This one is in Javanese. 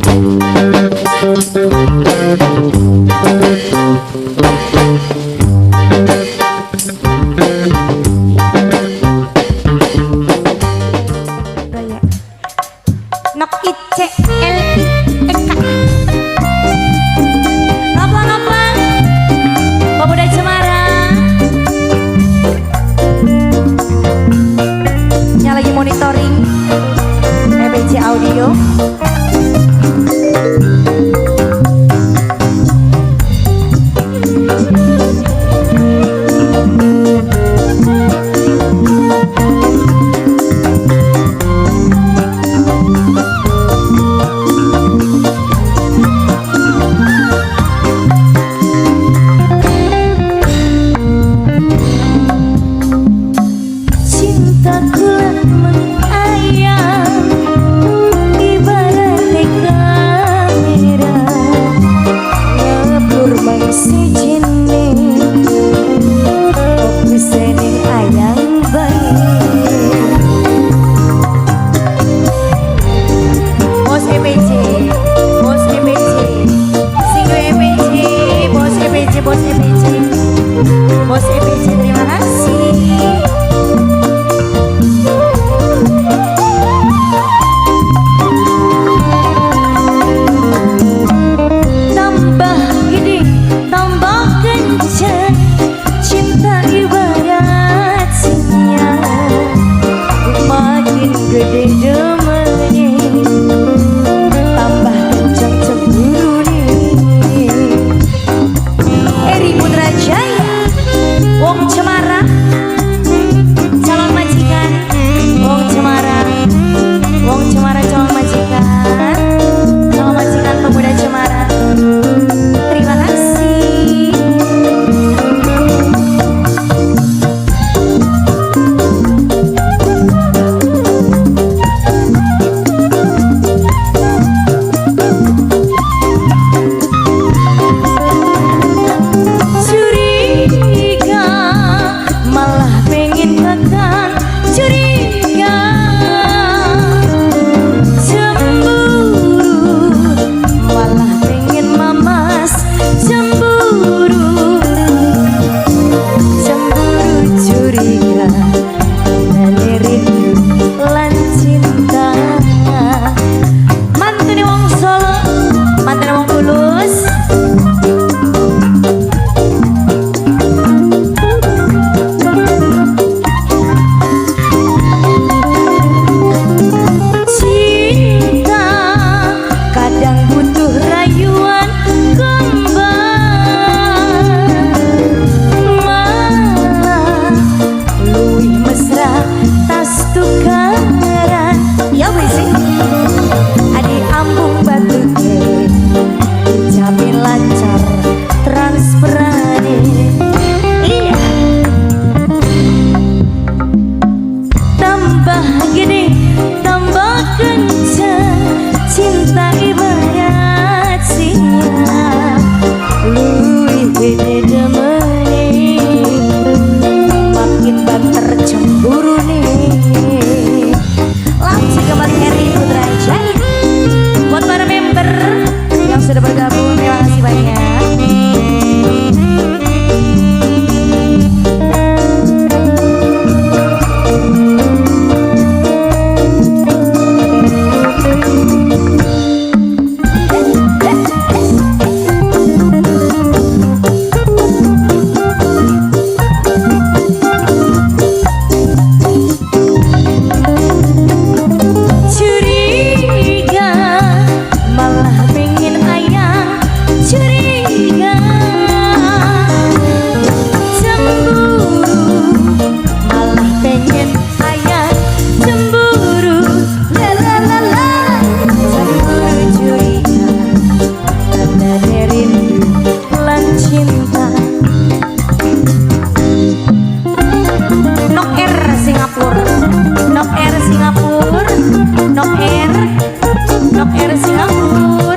Nok I C L I E K. Ngaplang-ngaplang Pemuda Cemara yang lagi monitoring EPC Audio. Cintaku mengayang ibarat kamera ngeblur mangsi jene fokus ning ayang bae. Bos EPC, bos EPC, sing EPC, bos EPC, bos EPC, bos EPC, terima kasih. Tambah gede, tambah kencang, cinta ibarat sinyal, makin gede demennya, tambah kencang cemburu nih. Eri Putra Jaya, Wong Cemara, calon majikan, Wong Cemara, Wong Cemara calon majikan, calon majikan pemuda Cemara. Terima kasih. Curiga malah pengen makan, curiga cemburu malah pengen mamas, cemburu cemburu curiga nane rindu lan cinta. Mantune wong Solo, mantune wong Tulus. Cinta kadang butuh rayuan kembang, malah luwih mesra tas tukaran. Ya wis adi ambung batuke jamin lancar transferane. Iya, tambah gede tambah kencang, cinta ibarat sinyal, luwih gede demene, makin banter cemburu nih. Langsung kembali Eri Putra Jaya. Buat para member yang sudah bergabung, terima kasih banyak. Curiga malah pengen ayang, curiga cemburu malah pengen ayang, cemburu la la la la, cemburu curiga tandane rindu lan cinta. Nok Air Singapura, Nok Air Singapura, Nok Air, Nok Air Singapura.